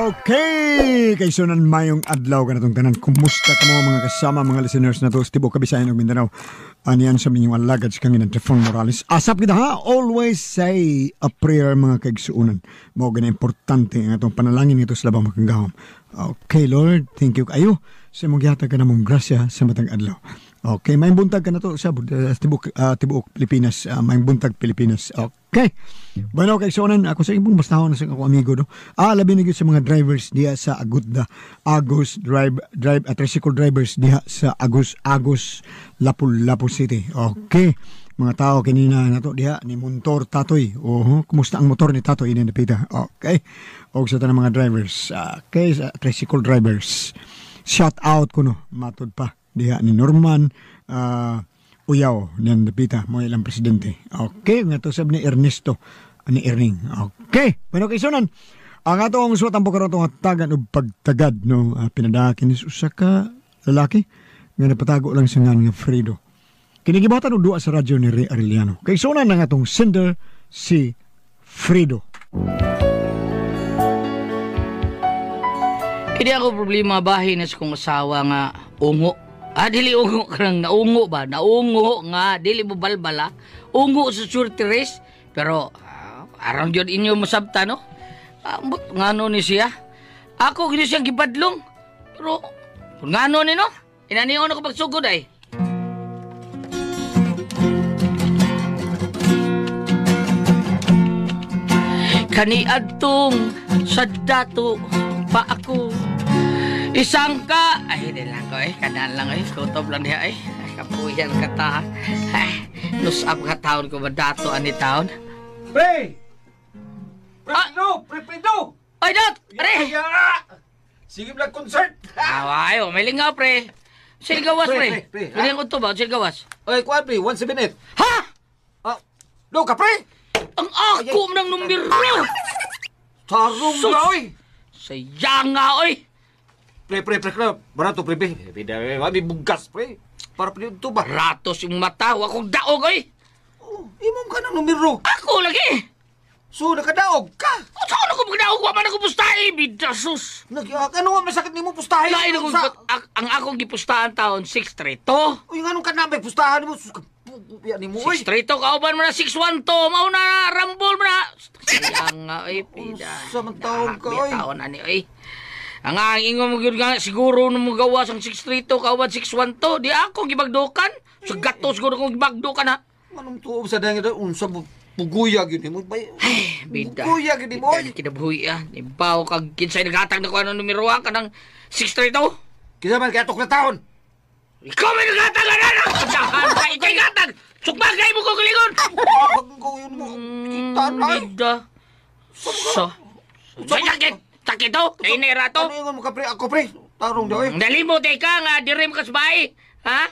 Okay, kay sunan mayong adlaw kanatong tanan. Kumusta kamo mga kasama, mga listeners na to sa tibuok Kabisayan ug Mindanao. Aniyan sa minyong alagad sa kanginan Trifon Morales. Asap kita ha, always say a prayer mga kaigsuonan. Mao gani importante ang atong panalangin ngadto sa labang makagagahom. Okay Lord, thank you kayo sa imong gihatag ka namong grasya sa matag adlaw. Okay, maayong buntag ka na to sa tibuok Pilipinas, maayong buntag Pilipinas. Okay. Bueno, kay sonan ako sa imong bastahon sa akong amigo no. Labi na gyud sa mga drivers diha sa Agudda, Agos drive drive at tricycle drivers diha sa Agos Agos Lapu-Lapu City. Okay. Mga tao kinina nato diha ni Montor Tatoy. Oho, kumusta ang motor ni Tatoy ini napita. Okay. Og sa tanang mga drivers, okay, sa tricycle drivers. Shout out kuno matud pa diha ni Norman Uyaw niyan napita mo ilang presidente. Okay, nga to sab ni Ernesto ni Erning. Okay, bueno kay sunan. Ang atong suwat ang karon atong hatagan og pagtagad no, pinadakin ni usa ka lalaki nga napatago lang sa ngan nga Fredo. Kini gibatan og duwa sa radyo ni Ray Arellano. Kay sunan ang atong sender si Fredo. Kini ako problema bahin na sa kong asawa nga ungo. Ah, dili ungo karang naungo ba? Naungo nga, dili mo balbala. Ungo sa surtiris. Pero, aron yun inyo masabta, no? Ambot, ngano ni siya? Ako, gini siyang gibadlong. Pero, ngano ni, no? Inaniyon ako pagsugod, ay. Kaniadtong sa dato pa ako. Isang ka... Ay, hindi lang ko eh. Kanaan lang eh. Kutob lang niya eh. Ay, kapuyan ka ta. Ay, nusap ka taon ko ba dato ani taon? Pre! Pre, pre, Fredo! Ay, dot! Are! Sige lang concert! Ay, may lingaw, pre. Silgawas, pre. Pre, pre, Pre, ko to ba? Silgawas. Ay, kuan, pre. 178. Ha? Ah, do ka, pre! Ang ako ng numero! Tarong Sus! na, oy! Sayang nga, oy! Pre, pre, pre, pre. Barato, pre, pre. Bida, may bugas, pre. Para pre, ito ba? Ratos yung mata, wa kong daog, oy! Oh, imong ka ng numero. Ako lagi! So, nakadaog ka! O, saan ako magdaog? Wa man ako pustahe, bida, sus! Ano nga masakit nimo pustahe? Lain ako, ang akong gipustahan taon, 6-3 to. Uy, nga nung ka na, may pustahan mo. Sus, kapupuya ni mo, oy. 6-3 to, kauban mo na 6-1 to. Mao na, rambol mo na. Sayang nga, oy, bida. Unsa man taon ka, oy. Taon ani, oy. Ang ingon mo gyud nga, siguro nung magawas ang 6-3 to, kauban 6-1 to. Di ako gibagdukan. Sa gatos siguro kong gibagdukan, ha. Anong tuob sa dahil unsa mo puguya gyud nimo bay. Ay, bida. Puguya gyud nimo, oy. Bida, kinabuhi, ah. Nibaw kag kinsay naghatag na ko anong numero, ah, kanang 6-3 to. Kinsa man kay atok na taon? Ikaw may naghatag, ano, ano? Pagdahan ka, ikaw naghatag! Sukbagay mo ko kalingon! Pag ko yun mo, kita na, ay. Bida. Sa. Sa sakit! Sakit to! Kainera to! Ano yung mo ka, pre? Ako, pre. Tarong daw, eh. Nalimot eh ka nga, dire mo ka sa bahay. Ha?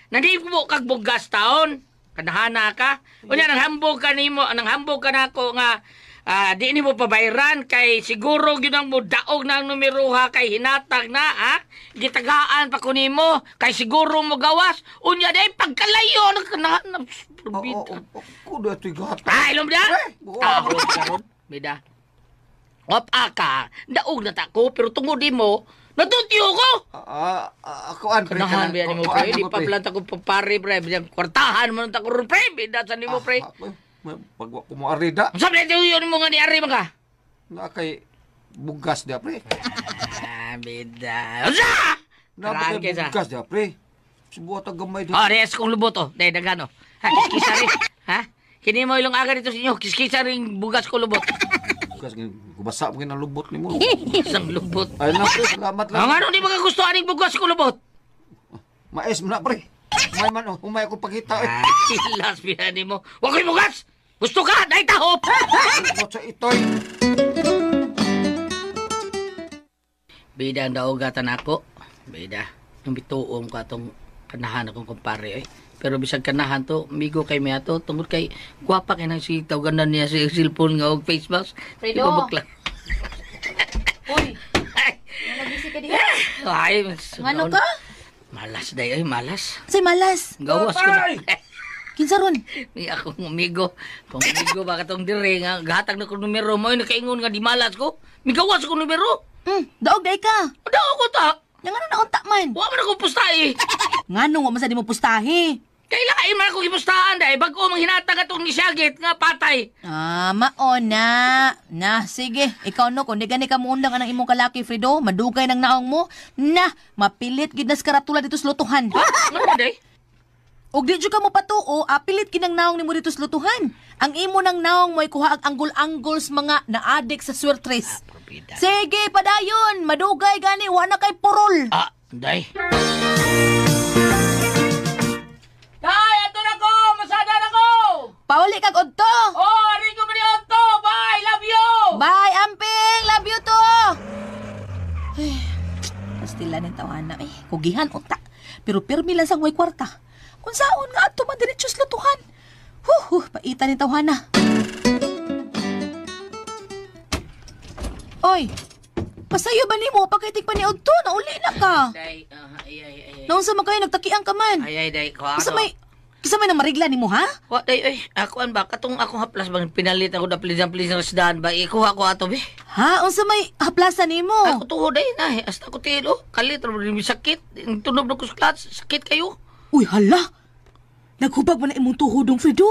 Nandito mo kag bugas taon. Kanahana ka. Unya, nanghambog ka nimo, nanghambog ka nako nga di nimo pabayran kay siguro gyud ang modaog na ang numero ha kay hinatag na ha. Gitagaan pa ko nimo kay siguro mo gawas. Unya day pagkalayo na kanahana. Oo, ako na ito'y gata. Ay, ilom da. Pre, Tahod karon, bida. Op aka, daog na ta ko pero tungod nimo, natutyo ko. Ako an, pre. Kanahan biya nimo pre, di pa planta ko papare pre, bilang kwartahan man ta ko ron pre, bida sa nimo pre. Pag wa ko mo arida, Unsa man tuyo nimo nga ni ari man ka? na kay bugas dia, pre. Ah, bida. Unsa? Na Karaan kay kaysa. bugas dia, pre. Subuhat ang gamay dia. Oh, res kong lubot oh. Dai dagano. Ha, kiskisa rin. Ha? Kini mo ilong aga dito sa inyo, kiskisa rin bugas ko lubot. Bugas gubasa mo ang lubot nimo. Isang lubot. Ay na, pre, salamat lang. Ang ano di mga gusto aning bugas ko lubot? Mais mo na, pre. Umay man, oh. Umay ako pagkita, eh. Ah, hilas biya nimo. Wa ko'y bugas. Gusto ka, dai tahop. Lubot sa itoy. Bida ang daogatan ako. Bida. Nung bituom ko atong kanahan akong kumpare eh. Pero bisag kanahan to, migo kay miya to, tungod kay gwapa kay nang si tawagan na niya sa cellphone nga og face mask. Fredo. Di ba bakla? Uy, Ay, nalagisi ka diha. ay, Ngano ka? Malas day ay, malas. Say malas. Gawas ko na. Kinsa ron? Ni akong amigo. Kung amigo ba katong dire nga gahatag na ko numero mo, nakaingon nga di malas ko. Migawas ko numero. Daog day ka. Daog ko ta. Yang ano na unta man? Wa man ako pustahi. Nganong wa man sa di mo pustahi? Kay lain man ako gipustahan dai bag-o mang hinatag atong nisagit nga patay. Ah, mao na. Na, sige. Ikaw no, kung di gani ka muundang anang imong kalaki, Fredo, madugay ng naong mo. Na, mapilit gid na sa karatula dito sa lutuhan. Ha? Ngano day? Og di jud ka mo patuo, apilit kinang naong nimo dito sa lutuhan. Ang imo nang naong mo kuha ang anggol-anggol sa mga naadik sa swertres. Probida. Sige, padayon. Madugay gani, wa na kay purol. Ah, day. Day, ato na ko! Masada na ko! Pauli kag odto. Oh, ari ko man to! Bye! Love you! Bye, amping! Love you too! Ay, pastila ng tawana. Eh, kugihan unta. Pero pirmi lang sang way kwarta. Kung saon nga ato man diretso sa lutuhan. Huh, huh, paita ni tawhana. Oy, pasayo ba nimo pagkaitik pa ni Odto? Nauli na ka. Day, ay, ay, ay. Naunsa man kayo nagtakiang ka man. Ay, ay, day. Kuha Kisa may kisa may namarigla nimo ha? Wa, day, ay. Akuan ba? Katong akong haplas bang pinalit ako na please, please ng rasdahan ba? Ikuha ko ato, be. Ha, unsa may haplasa nimo? Ako tuhod day na. Eh. Hasta ko tilo. Kalit, sakit. Tunog na ko sa clutch. Sakit kayo. Uy, hala! Naghubag man na imong tuhod dong Fredo.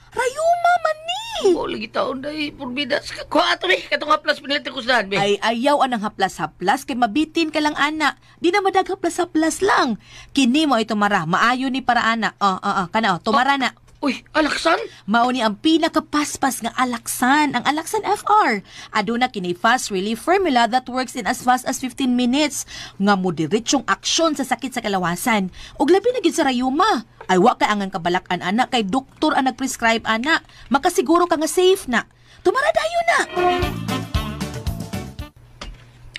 Rayuma man ni! Oh, lagi taon day. Purbida. Kuha ato, be. Katong haplas pinalit ko sa dahan, be. Ay, ayaw anang haplas-haplas kay mabitin ka lang ana. Di na madag haplas-haplas lang. Kini mo ay tumara, maayo ni para ana. Oh, oh, oh, kana oh, tumara na. Uy, alaksan? Mao ni ang pinakapaspas nga alaksan, ang Alaksan FR. Aduna kini fast relief formula that works in as fast as 15 minutes nga modiretsong aksyon sa sakit sa kalawasan. Ug labi na gid sa rayuma. Ay wa kay angan kabalak-an ana kay doktor ang nagprescribe ana. Makasiguro ka nga safe na. Tumara dayon na.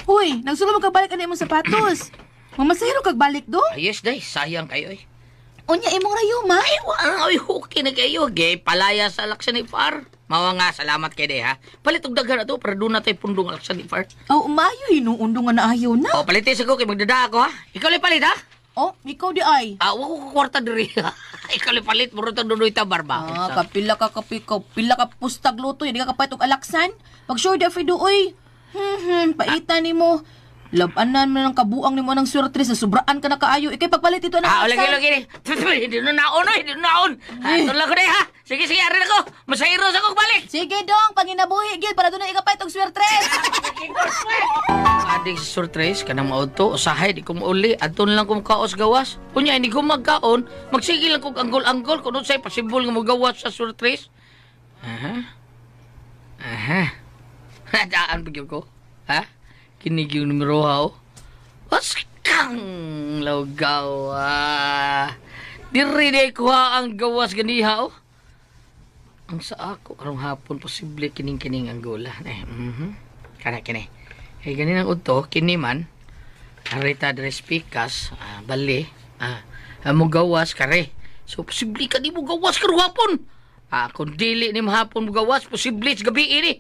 Hoy, nagsulod mo kag balik ani imong sapatos. Mamasahiro kag balik do? Ay, yes, day. Sayang kayo, eh. Unya imong rayuma. Ay, wa, ay, okay na kayo. Gay, palaya sa alaksan ni Far. Mawa nga, salamat kay day, ha. Palit og daghan na to, para doon na tayo pundong alaksan ni Far. Oh, maayo hinuundo nga naayo na. O, palitis ako, kay magdada ako, ha. Ikaw lang palit, ha. Oh, ikaw di ay. Ah, wa ko kwarta diri. Ikaw lang palit, muro tong dudoy tabar ba? Ah, kapila ka kapi ka, pila ka pustag luto, hindi ka kapait og alaksan. Pag sure di Fredo, oy. Paita nimo. Labanan man ang kabuang nimo ng swerte sa sobraan ka na kaayo. Ikay pagpalit ito ng Ah, alaksan. lagi, lagi. Hindi na naon, oy, hindi na naon. Ah, ito lang ko day, ha. Sige, sige, arin ako. Masahiro sa kong balik. Sige dong, panginabuhi gyud para doon na ikapait og swerte. Adik sa surtres, kanang maudto, usahay, di ko mauli. Adto na lang kong kaos gawas. Unya, hindi ko magkaon. Magsige lang kong anggol-anggol. Kung sa'y pasibol nga magawas sa surtres. Aha. Aha. Daan ba ko? Ha? Kinig yung numero ha, oh. Waskang lawgaw, ah. Diri na kuha ang gawas ganiha, oh. Ang sa ako, karong hapon, posible kining-kining ang gula. Eh, Kana, kini. Eh, ganin ang udto, kini man, arita dress pikas, bali, mugawas kare. So, posible ka di mugawas karong hapon. Kung dili ni mahapon mugawas, posible sa gabi ini.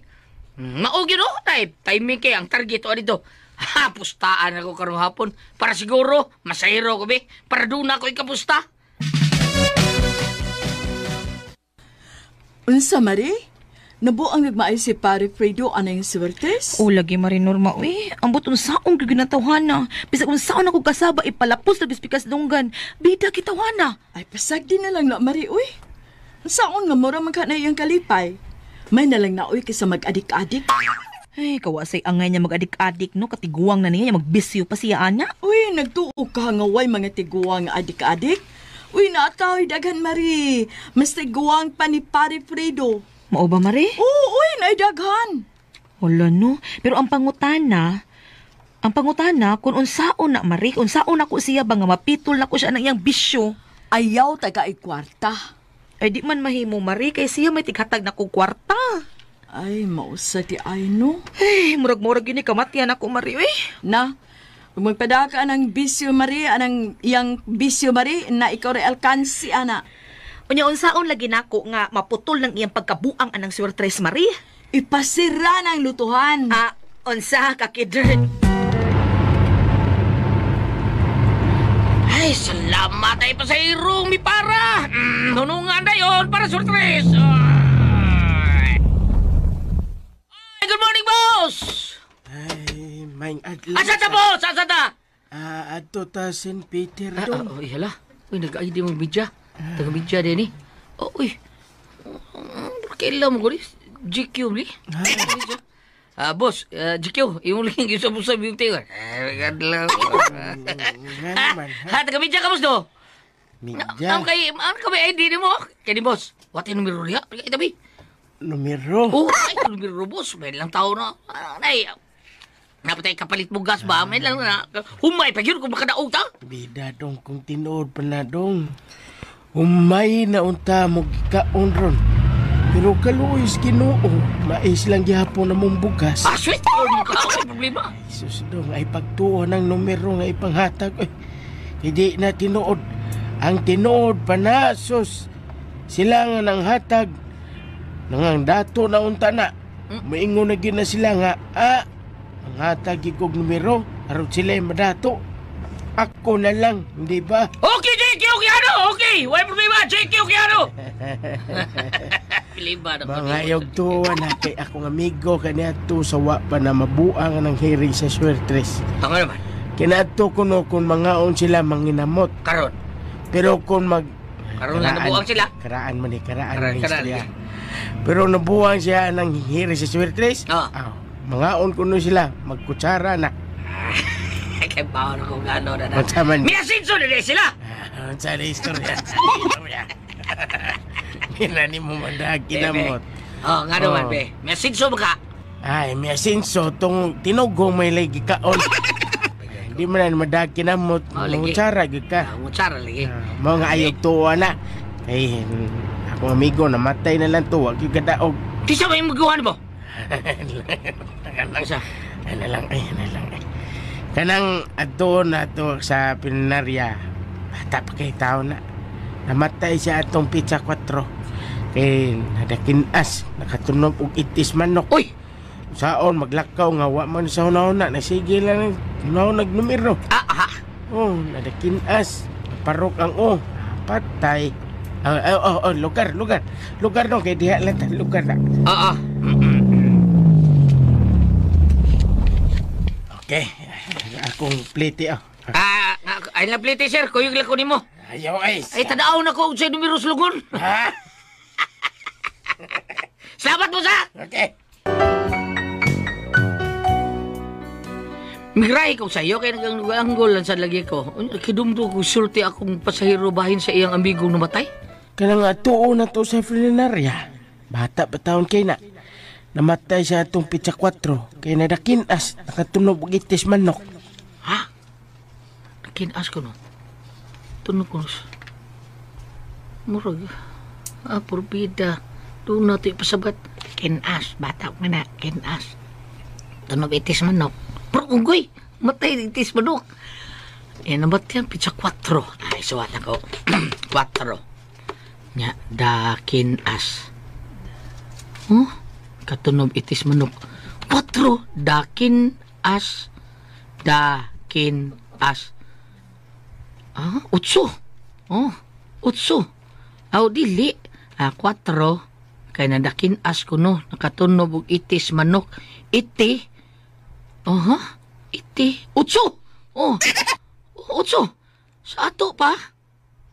Mao gyud oh, tay, timing kay ang target o dito. Ha, pustaan ako karong hapon para siguro masahiro ko be, para doon ako ikapusta. Unsa, Mari? Nabuang nagmaay si Pare Fredo anang swertes? O lagi Marinorma, uy. Ambot unsaong gyud ginatawhana. Bisag unsaon ako kasaba ipalapos na bispikas dunggan. Bida kitawhana. Ay, pasag di na lang na, Mari, uy. Unsaon nga mura man ka na iyang kalipay? May na lang na, uy, kaysa mag-adik-adik. Ay, kawasay angay niya mag-adik-adik no, katiguang na niya, magbisyo pa siya ana. Uy, nagtuo ka nga way mga tiguang nga adik-adik. Uy, naataw daghan, Mari. Mas tiguang pa ni Pare Fredo. Mao ba, Mari? Oo, uy, naidaghan. Wala no. Pero ang pangutana, kung unsaon na, Mari, unsaon na ko siya ba nga mapitol na ko siya ng iyang bisyo. Ayaw taga kwarta. Ay, di man mahimo, Mari, kay siya may tighatag na kong kwarta. Ay, mausa ti ay no. Ay, murag-murag yun eh, kamatian ako, Mari, uy. Na, kung magpadaka anang bisyo, Mari, anang iyang bisyo, Mari, na ikaw rin alkansi, ana. Unya, unsaon lagi nako nga maputol ng iyang pagkabuang anang swertres, Mari? Ipasira ng lutuhan. Ah, unsa ka, kidern? Ay, salamat ay pasahirong mi para. Hunungan na yon para surtres. Ay, good morning, boss! Ay, Maing adlaw. Asa ta boss? Asa ta? Adto ta St. Peter Ah, dong. oh, hala. Uy, nag-ID mo media. Taga media din eh. Oh, uy. Kailan mo ko ni? GQ ni? Ah, boss, GQ, imo lang yung usab-usab yung tiyo. Eh, adlaw. Nga naman, ha? Ha, taga media ka boss do? Media. Ang kay, ano ka may ID ni mo? Kay ni boss, what yung numero niya? Itabi. Numero. Oh, ay, numero boss. May lang tao na. Ay, napatay kapalit mo gas ba? May lang na. Humay, pag yun kung makadaog ta. Bida dong kung tinuod pa na dong. Humay na unta mo gikaon ron. Pero kaluoy sa Ginoo, mais lang gihapon na mong bugas. Ah, sweet! Oh, ka, ay, problema. Jesus dong, ay pagtuo ng numero nga ipanghatag. Ay, hindi na tinuod. Ang tinuod pa na, sus. Sila nga nang hatag. Nangang dato na unta na. Maingon na gyud na sila nga, ang hatag ikog numero, aron sila ay madato. Ako na lang, hindi ba? Okay, JQ, Kiano! Okay! Wala problema! JQ, Kiano! Piliba na Mga ayog tuwa na kay akong amigo kaniadto sa wa pa na mabuang ng hearing sa swertres. Tama naman. Kinaadto kuno kung mangaon sila manginamot. Karon. Pero kung mag... Karon lang nabuang sila. Karaan man eh, karaan Karaan, man karaan. istorya. Pero nabuang siya ng hearing sa swertres. Ah. Mangaon kuno sila, magkutsara na. Kay baon ko gano na na. Unsa man? Miasinso na din sila! Unsa na istorya? Istorya. Kinani mo mandag kinamot. Oh, nga naman, Oh. be. Miasinso ba ka? Ay, may asinso tong tinugong may lagi kaon. Hindi man na madag kinamot, Oh, lagi. mangutsara gyud ka. Ah, ngutsara lagi. Mao nga ayog tuwa na. Kay akong amigo namatay na lang to, wag gyud kadaog. Di sa may magawa mo? Kanang Isa. ano lang ay, ano lang ay. Kanang adto na to sa Pinaria. Bata pa kay tao na. Namatay siya atong pizza 4. Kay nadakinas, nakatunog og itis manok. Uy! Saon maglakaw nga wa man sa hunahuna nasige lang hunahuna nagnumero. Ah, aha. Oh, nadakinas. Parok ang oh. Patay. Oh, oh, lugar, lugar. Lugar no kay diha lang ta, lugar na. Ah, ah. Okay. Akong plate oh. Ah, ay lang plate, sir. Kuyog lang ko nimo. Ayaw ay. Ay, tanaw na ko sa numero sa lugon. Ha? Salamat mo sa! Okay. Migray ko sa iyo kay nag-anggol lang sa lagi ko. Kidumdo ko sulti akong pasahero bahin sa iyang amigong namatay. Kanang tuo na to sa Frenaria. Bata pa taon kay na. Namatay siya atong pizza 4 kay nadakinas nakatunog og itis manok. Ha? Nakinas ko no. Tunog ko. Murag. Ah, porbida. Doon na ito ipasabat. Kinas. Bata ko na. Kinas. Tunog itis manok. Pero unggoy. Matay itis manok. Eh, namatay ang pizza 4. Ay, suwat ako. 4. Nya, dakinas. Huh? Katunog itis manok. 4. Dakin as. Dakin as. Ah, 8. Oh, 8. Aw, dili. Ah, 4. Kay nadakin as kuno. Nakatunog og itis manok. Iti. Aha. Iti. 8. Oh. 8. Sa ato pa.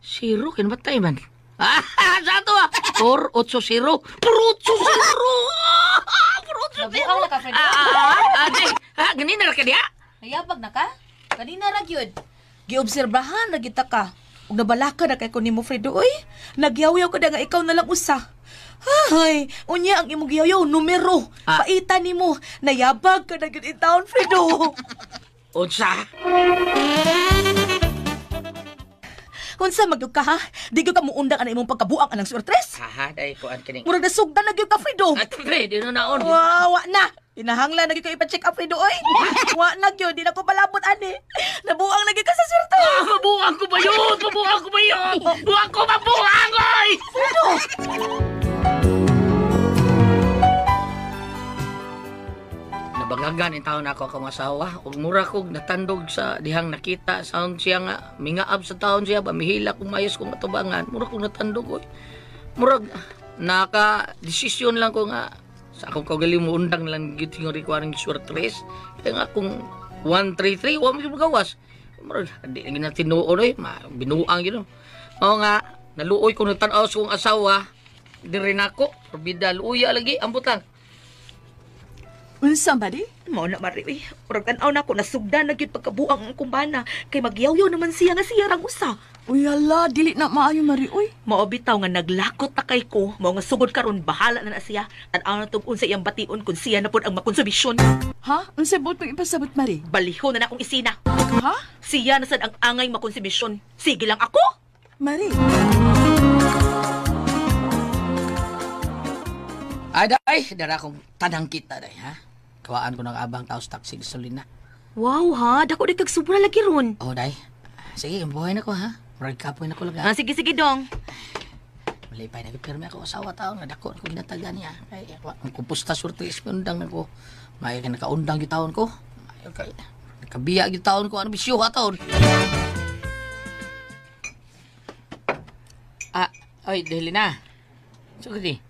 0. Kinamatay man. Ah, sa ato ah. 4, 8, 0. 4, 8, 0. Ah, 4, 8, 0. Nabuang na ka, Fredo. Ah, ganina ra ka diha. Nayabag na ka? Kanina ra gyud. Giobserbahan ra kita ka. Ug nabalaka na kay ko nimo, Fredo, oy. Nagyaw-yaw ka na nga ikaw na lang usa. Ay, unya ang imong giyaw-yaw numero. Ah. Paita nimo. Nayabag ka na gyud in town, Fredo. Unsa? Unsa magyud ka ha? Di gyud ka muundang ana imong pagkabuang anang swertres? Haha, dai kuan kining. Murag nasugdan na gyud ka, Fredo. At pre, di na naon. Wa, wa na. Tinahanglan na gyud ko ipa-check up, Fredo, oy. Wa na gyud, di na ko palabot ani. Nabuang na gyud ka sa swerte. Ah, mabuang ko ba yun? Mabuang ko ba yun? Buang ko, mabuang, oy! Fredo! Nabangagan in taon ako akong asawa. Ug mura kog natandog sa dihang nakita sa siya nga mingaab sa taon siya ba mihila kung mayos kong atubangan. Mura kog natandog oy. Murag naka desisyon lang ko nga sa akong kaugaling mo undang lang gyud tingon ko aning swertres. Kaya nga akong 133 wa mo gyud gawas. Murag di na tinuod oy, binuang gyud. Mao nga naluoy ko nagtan-aw sa kong asawa diri nako, bida luya lagi ambot lang. Unsa ba di? Mao na Mari, uy. Murag tan-aw na ako nasugdan na gyud pagkabuang ang kumbana kay magyawyaw naman siya nga siya rang usa. Uy, ala, dili na maayo, Mari, uy. Mao bitaw nga naglakot na kay ko, mao nga sugod karon bahala na na siya. Tan-aw na tug unsa iyang bation kun siya na pud ang makonsumisyon. Ha? Unsa buot mong ipasabot, Mari? Balihon na na akong isina. Ha? Siya na sad ang angay makonsumisyon. Sige lang ako. Mari. Ay, day, dara akong tanang kita day, ha? Kawaan ko ng abang taos taxi gasolina. Wow ha, dako di kag sobra lagi ron. Oh, day. Sige, buhay na ko, ha? Murag kapoy na ko lang, Ah, ha? sige sige dong. Malipay na pirmi ako asawa taon nga dako ko ginatagan niya. Ay, ang kumpusta surte is undang nako. May ka nakaundang gyud taon ko. May kay nakabiya gyud taon ko ano bisyo ka taon. Ah, oy, dili na. Sugdi.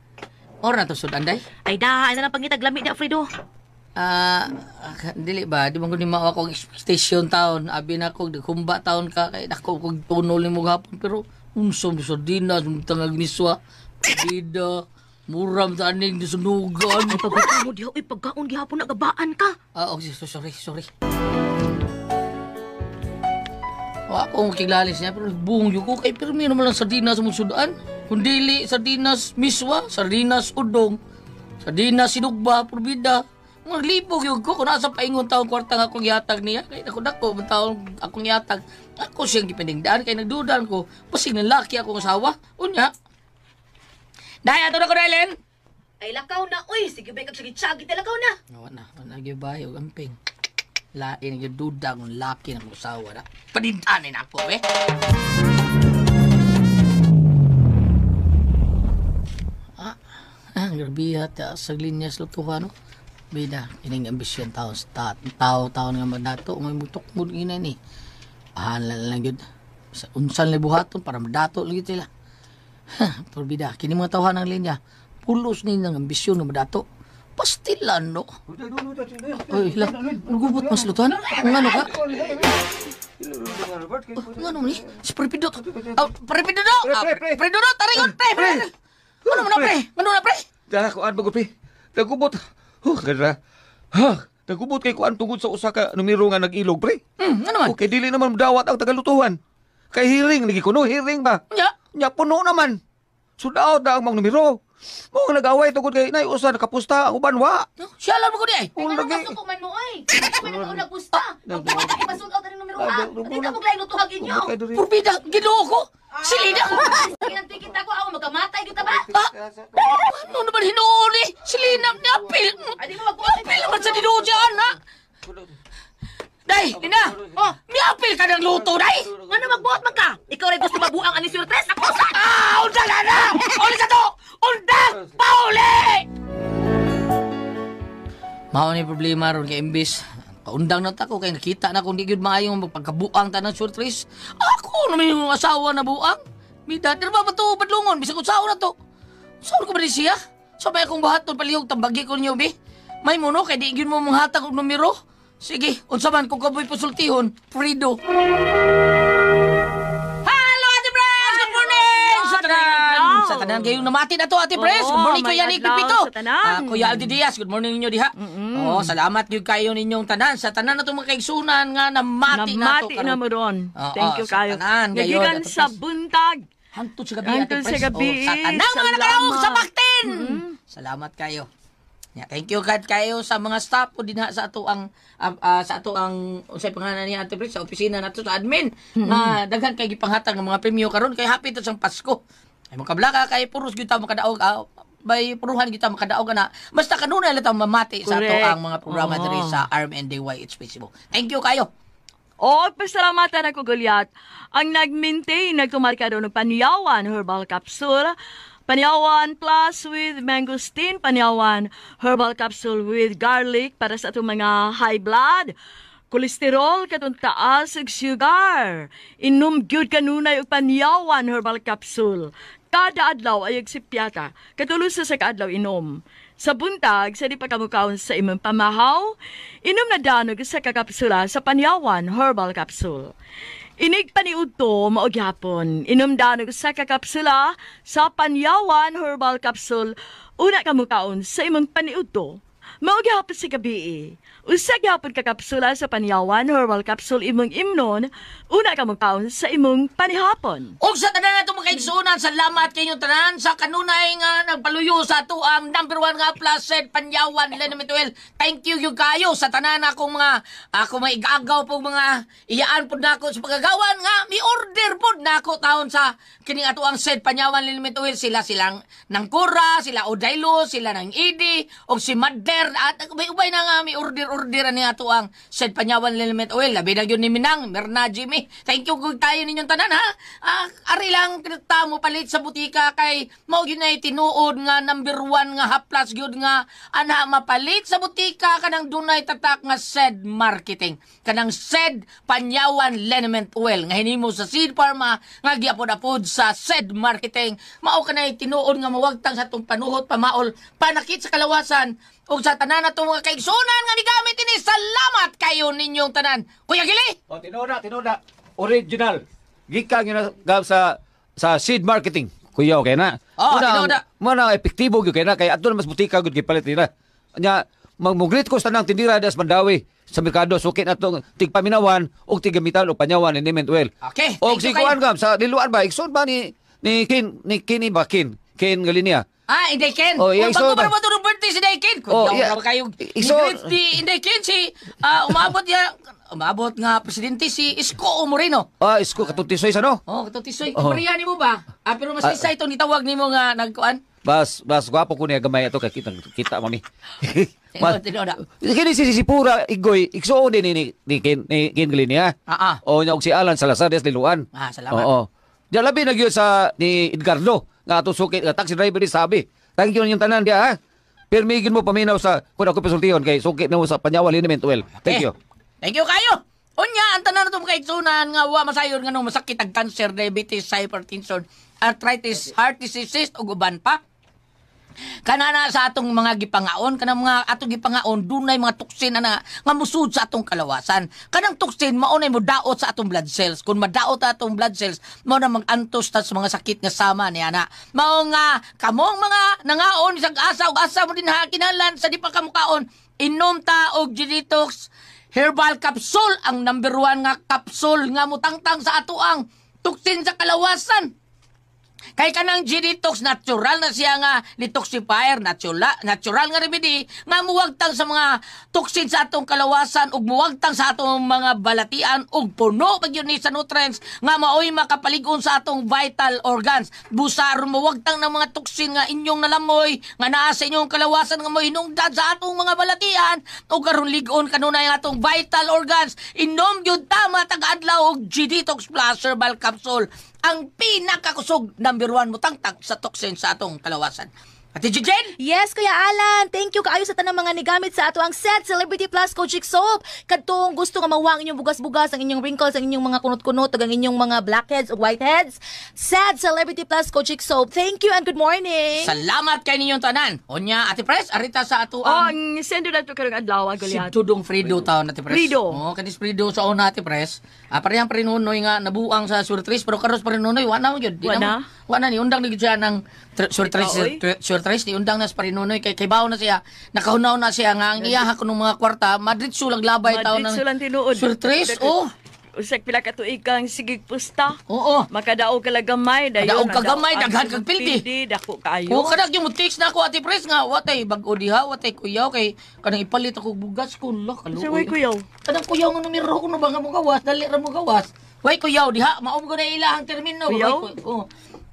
Ora na to sudan day. Ay da, na lang pangitag lami na Fredo. Ah, dili ba? Di man ko ni mao akong expectation taon. Abi na ko nagkumba taon ka kay dako kog tunol nimo gahapon pero unsa mo sardinas, tangag miswa. Bida, muram ta aning nasunugan. Ay pagkaon mo diha, uy pagkaon gihapon nagabaan ka. Ah, okay, so, sorry, sorry. Wa ako makilalis niya, pero buong yun ko kay pirmi naman lang sardinas mong sudan. Kung dili, sardinas miswa, sardinas udong, sardinas sinugba, purbida. Maglibog yun ko, kung nasa paingon taong kwarta nga akong yatag niya, kay dako dako, man taong akong yatag. Ako siyang gipiningdaan, kay nagdudan ko, pasig ng laki akong asawa. Unya. Dahil ato na ko, Dylan. Ay lakaw na, uy, sige ba kag sige lakaw na. Wala na, wala na gyud og amping. Lain gyud duda kung laki ng usawa na. Panintanin ako eh. Ah, grabe ta sa linya sa lutuhan no. Bida, kining ambisyon tao sa tao tao nga madato may mutok mo ina ni. Bahala lang gyud. Sa unsan lang buhaton para madato lang gyud sila. Ha, pero bida, kini mga tawhan ng linya, pulos ni ng ambisyon nga madato. Pastilan no. Oy, la, gubot mas lutuan. Ngano ka? Ngano ni? Si Prepidot. Ah, Prepidot. Ah, Prepidot, taringon, pre, pre. Ano man na, pre? Ano na, pre? Dara kuan bago pre. Nagubot. Huh, kada. Ha, nagubot kay kuan tungod sa usa ka numero nga nag-ilog pre. Ano man? Okay, dili naman dawat ang tagalutuhan. Kay hearing lagi kuno, hearing ba? Nya. Nya puno naman. Sudaot na ang mga numero. Mo nga nag-away tungod kay nay usa nakapusta ang uban wa. No, siya lang mo ko di ay. Kung lagi. Ano man mo ay? Ano man ang nagpusta? Magbuhat ka ipasold out ang numero ha. Hindi ka maglaing lutuhag inyo. Purbida, Ginoo ko. Silida. Ginantikit ako ako magkamatay gyud ta ba? Ah, ano naman hinuon eh? Silina, niapil. Ay di mo magbuhat. Niapil naman sa Ginoo dyan, ha? Day, Lina. Oh, miapil ka ng luto, day. Ano magbuhat man ka? Ikaw rin gusto mabuang ani surtres? Ako sa. Ah, unda na na! Uli sa to! Unda! Pauli! Mao ni problema ron kay imbis. Kaundang na ta ko kay nakita na kung di gyud maayong pagkabuang ta ng surtres. Ako naman yung asawa na buang. Mida, di ba to badlungon bisag usawa na to. Saan ko ba di siya? So may akong buhaton palihog tambagi ko ninyo bi. May muno kay di gyud mo manghatag og numero. Sige, unsa man kung kaboy pasultihon, Fredo. Hello, Ate Pres! Good morning! Sa tanan! Sa tanan kayong namati na to, Ate Pres. Good morning, Oo, Kuya Nick may adlaw Pipito. sa tanan. Ah, Kuya Aldi Diaz, good morning ninyo diha. Oo, salamat gyud kayo ninyong tanan. Sa tanan na itong mga kaigsunan nga namati na to. Namati na mo ron. Oo, Thank you sa kayo. tanan, gayon, Nagikan Ate sa Pres. buntag. Hantod sa gabi, Ate Hantod sa Pres. gabi. Oo, sa tanang mga nakalaog sa Salamat. Baktin. Salamat kayo. Yeah, thank you kad kayo sa mga staff po dinha sa ato ang sa ato ang unsay pangalan niya Ate Pres sa opisina nato sa admin nga daghan kay gipanghatag ng mga premyo karon kay happy to sang Pasko. Ay makablaka kay puros gyud ta makadaog bay puruhan gyud ta makadaog ana basta kanunay lang ta mamati sa ato Correct. ang mga programa Oo. diri sa RMNDYH Facebook. Thank you kayo. O, pasalamatan ako, Goliath. Ang nag-maintain, nagtumarka daw ng Panyawan Herbal Capsule, Panyawan Plus with Mangosteen, Panyawan Herbal Capsule with Garlic para sa atong mga high blood, kolesterol, katong taas ug sugar. Inom gyud kanunay og Panyawan Herbal Capsule. Kada adlaw ay agsipyata. Katulo sa kaadlaw inom. Sa buntag, sa di pa kamukaon sa imong pamahaw, inom na danog sa kakapsula sa Panyawan Herbal Capsule. Inig paniudto mao gyapon. Inom danog sa kakapsula sa Panyawan Herbal Capsule. Una kamukaon sa imong paniudto. Mao gyapon sa gabi. Usa gyapon ka kapsula sa Panyawan Herbal Capsule imong imnon. Una kamukaon sa imong panihapon. Og sa tanan nato mga kaigsuonan, salamat kayong tanan sa kanunay nga nagpaluyo sa ato ang number 1 nga plus set Panyawan Liniment Oil. Thank you gyud kayo sa tanan akong mga ako mga igagaw pong mga iyaan pud nako sa pagagawan nga mi order pud nako taon sa kining ato ang set Panyawan Liniment Oil, sila silang nangkura, sila Odaylo, sila nang Idi og si Madler at ubay-ubay na nga mi order ani ato ang set Panyawan Liniment Oil. Labi na gyud ni Minang, Mirna Jimmy. Thank you gud tayo ninyong tanan ha. Ari lang kita mo palit sa butika kay mao gyud nay tinuod nga number 1 nga haplas gyud nga ana mapalit sa butika kanang dunay tatak nga Said Marketing. Kanang Said Panyawan Liniment Oil nga hinimo sa Seed Pharma nga giapod-apod sa Said Marketing. Mao kanay tinuod nga mawagtang sa atong panuhot, pamaol, panakit sa kalawasan ug sa tanan natong mga kaigsunan nga migamit ini. Salamat kayo ninyong tanan. Kuya Gili. O, tinuod na. Original. Gikan yun na sa Seed Marketing. Kuya, okay na. Oo, tinuod na. Muna, epektibo gyud kay na. Kaya ato na mas butika gyud gipalit nila. Nya, magmuglit ko sa tanang tindira das Mandawi sa merkado, sukit na itong tigpaminawan o tiggamitan o Panyawan Liniment Oil. Okay, O thank si you kayo. Kuan Gab, sa Liluan ba, igsoon ba ni Ken, ni Ken ba, Ken, Ken Galinia? Ah, Inday Ken. Oh, yeah, Oh, bago iso pa ba? naman itong birthday si Inday Ken. Kung Oh, oh, yeah. kayo. Iso- Ni si Inday Ken, si, umabot ya, umabot nga presidente si Isko Moreno. Ah, isko katong tisoy sa no? Oh, katong tisoy. Oh. Maria ni mo ba? Ah, pero mas isa itong gitawag nimo nga nagkuan. Bas, bas gwapo ko niya gamay ato kay kita kita mami. Tinuod, tinuod na. Kini si Sipura Igoy igsuon din ni Ken ni Ken Galinia. Ah, ah. O nya og si Alan Salazar des Liluan. Ah, salamat. Oo. Diya labi na gyud sa ni Edgardo nga ato sukit nga taxi driver ni sabi. Thank you ninyong tanan diya ha. Pirmigin mo paminaw sa kun ako pasultihon kay sukit na mo sa Panyawan Liniment Oil. Thank Okay. you. Thank you kayo. Unya, ang tanan natong kaigsunan nga wa masayon nga nung masakit ang cancer, diabetes, hypertension, arthritis, heart diseases ug uban pa. Kanana sa atong mga gipangaon, kanang mga atong gipangaon dunay mga toksin na nga musud sa atong kalawasan. Kanang toksin mao nay modaot sa atong blood cells. Kung madaot atong blood cells, mao na mag-antos ta sa mga sakit nga sama ni ana. Mao nga kamong mga nangaon bisag asa ug asa mo din ha kinahanglan sa di pa kamukaon, inom ta og Genetox Herbal Capsule, ang number 1 nga capsule nga mutangtang sa atoang toksin sa kalawasan. Kay kanang G-Detox, natural na siya nga detoxifier, natural nga remedy nga muwagtang sa mga toxin sa atong kalawasan ug muwagtang sa atong mga balatian ug puno pag yun ni sa nutrients nga maoy makapalig-on sa atong vital organs. Busa aron muwagtang ng mga toxin nga inyong nalamoy nga naa sa inyong kalawasan nga mohinungdan sa atong mga balatian ug aron lig-on kanunay ang atong vital organs. Inom gyud ta matag adlaw og G-Detox Plus Herbal Capsule, ang pinakakusog number 1 mutangtang sa toxin sa atong kalawasan. Ate Jen? Yes, Kuya Alan. Thank you kaayo sa tanang mga nigamit sa ato ang Set Celebrity Plus Kojic Soap. Kadtong gusto nga mawang inyong bugas-bugas, ang inyong wrinkles, ang inyong mga kunot-kunot, ug ang inyong mga blackheads ug whiteheads. Set Celebrity Plus Kojic Soap. Thank you and good morning. Salamat kay ninyong tanan. Onya, Ate Pres, arita sa ato Oh, ang ang sendo na to karong adlaw, si Goliath. Tudong Frido taon, Ate Pres. Frido. Oo, kanis Frido sa una, Ate Pres. Ah, parehang parinunoy nga nabuang sa Surtres, pero karos parinunoy, wala mo yun. Di Wa na? Wala ni undang ni siya ng Surtres, Ikaw, oy. Surtres, ni undang na sa parinunoy kay bawo na siya. Nakahunaw na siya nga ang iyaha ko ng mga kwarta, Madrid sulang labay taon ng Madrid sulang tinuod. Surtres, oh. Usag pila ka tuig kang sigig pusta. Oo. Makadaog ka lang gamay. Dayon, Kadaog ka gamay, ang daghan kag pildi. pildi, dako kaayo. Oo, kanak yung text na ako, Ate Pres, nga, watay, bag-o diha, watay kuyaw, kay, kanang ipalit ako bugas ko, la, kaluoy. Sa way kuyaw? Kanang kuyaw nga numero ko no ba nga mo gawas, dali ra mo gawas. Way kuyaw diha, maom ko na ilahang termino. Kuyaw? Way, oh.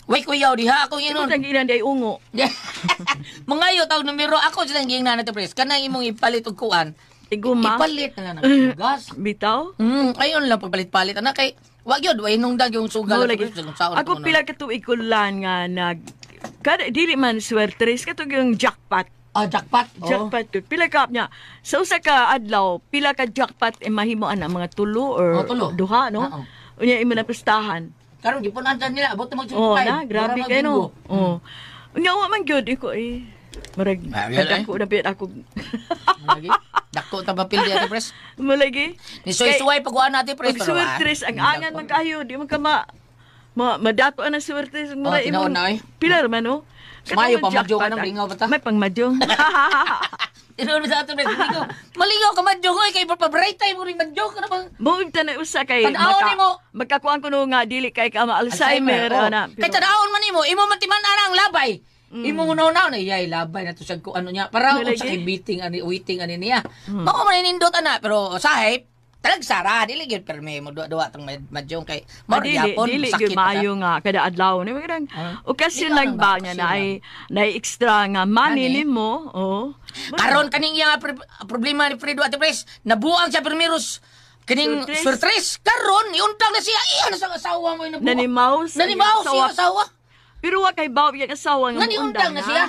Way kuyaw diha, ako inon. Ang ilan day ungo. Mangayo tawag numero ako silang giingnan Ate Pres. Kanang imong ipalit og kuan. Iguma. Ipalit na lang ang bugas. Bitaw? Ayon lang pagpalit-palit anak kay wag yun, way nungdag yung sugal. Mao Ate lagi. Pres, kung saon Ako ko na. pila ka tuig ko lang nga nag kada dili man swertres katong yung jackpot. Ah, jackpot. Oo. Jackpot ko. Pila ka niya. Sa usa ka adlaw, pila ka jackpot e mahimo ana mga tulo or Oh, tulo. duha no. Oo. Unya imo na pustahan. Karon gipunan sa nila abot na mag Oh, 65. na grabe Mura kay no. magbinggo. Oh. Unya wa man gyud iko eh. Murag Ah, yun, eh. kadako na pid ako. Lagi. Dako ta papel di Ate Pres. Malagi. Ni suway-suway pag-uan natin Pres. Pag suwertres, ang angan man kayo, di man ka ma, ma madato ang suwertres. Oh, tinuod na, eh. Pilar man, no? Sumayo Katong pa, madyo ka jackpot, ng lingaw pa ta. May pangmadyo. Tinuod mo sa Ate Pres. Maligaw. Maligaw ka madyo ko. Kay papabright time mo rin madyo ka na bang. Mo na usa kay Tan-awon nimo. makakuan ko no nga dili kay ka ma Alzheimer, oh. ana. Kay tanawon man nimo, imo man timan ana ang labay. Imo una-una na iyay labay na to siya ko ano niya. Para Malagi. unsa kay beating ani waiting ani niya. Mao man nindot ana pero sahip talagsara dili gyud perme mo duwa-duwa tong madyong kay mao Dili, gyapon dili sakit gyud pa maayo nga kada adlaw ni magrang Ah. okasyon Di lang ka ba lang nga ba, na ay na extra nga money Money. nimo, oh. Karon kaning iya nga problema ni Fredo Ate Pres, nabuang siya primeros kining Surtres. surtres karon iundang na siya iya na sa asawa mo yung nabuang. Nanimaw sa Nanimaw iyang siya asawa. asawa. Pero wa kay baw yang asawa nga Naniundang muundang na siya.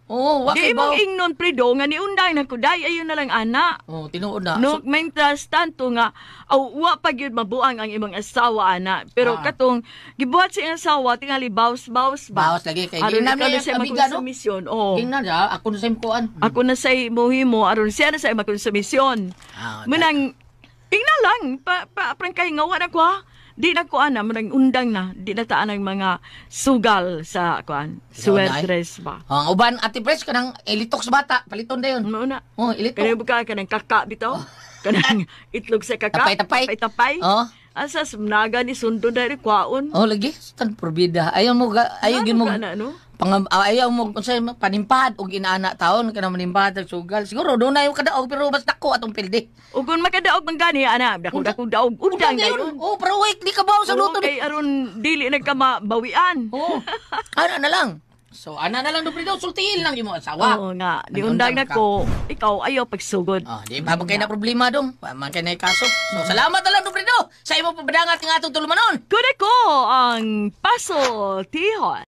Oo, wa Di kay imong baw. ingnon Fredo nga niundang na kuday ayon na lang ana. Oh, tinuod na. No, So, mentras tanto nga aw wa pa gyud mabuang ang imong asawa ana. Pero katong gibuhat sa iyang asawa tingali baws-baws ba. Bawas lagi kay Aron di na ikaw na niya siya abiga, no? makonsumisyon. Oh. Tingnan siya, ako na sa impuan. Ako na say mohimo aron siya na say makonsumisyon. Ah, Munang tingnan lang pa, pa prangkay nga wa na ko ha. Di na ko ana munang undang na di na taan ang mga sugal sa kuan suwertres ba. Ang uban Ate Pres kanang ilitok sa bata, paliton dayon. Mao na. Oh, ilitok. Kanang buka kanang kaka bitaw. Kanang itlog sa kaka. Tapay-tapay. Tapay-tapay. Oh. Asa sumnaga ni sundo dahil kwaon. Oh, lagi stan probida. Ayaw mo ayaw gyud mo Ano ka na, no? pang ayaw mo unsay panimpad og inaana taon kana manimpad og sugal. Siguro doon na yung kadaog pero mas dako atong pildi. Ug kung makadaog man gani ana, dako dako daog undang dayon. Oh, pero wait, di ka ba sa Oo, luto ni? kay aron dili na ka mabawian. Oh. Ana na lang. So, ana na lang do daw sultihin lang yung mga asawa. Oo nga, di undang na ko, ikaw ayaw pagsugod. Oh, di ba kay na problema dong? Wa man kay na kaso. So, salamat na lang do sa imo pabadangat nga atong tulumanon. Kude ko ang Paso Tihon.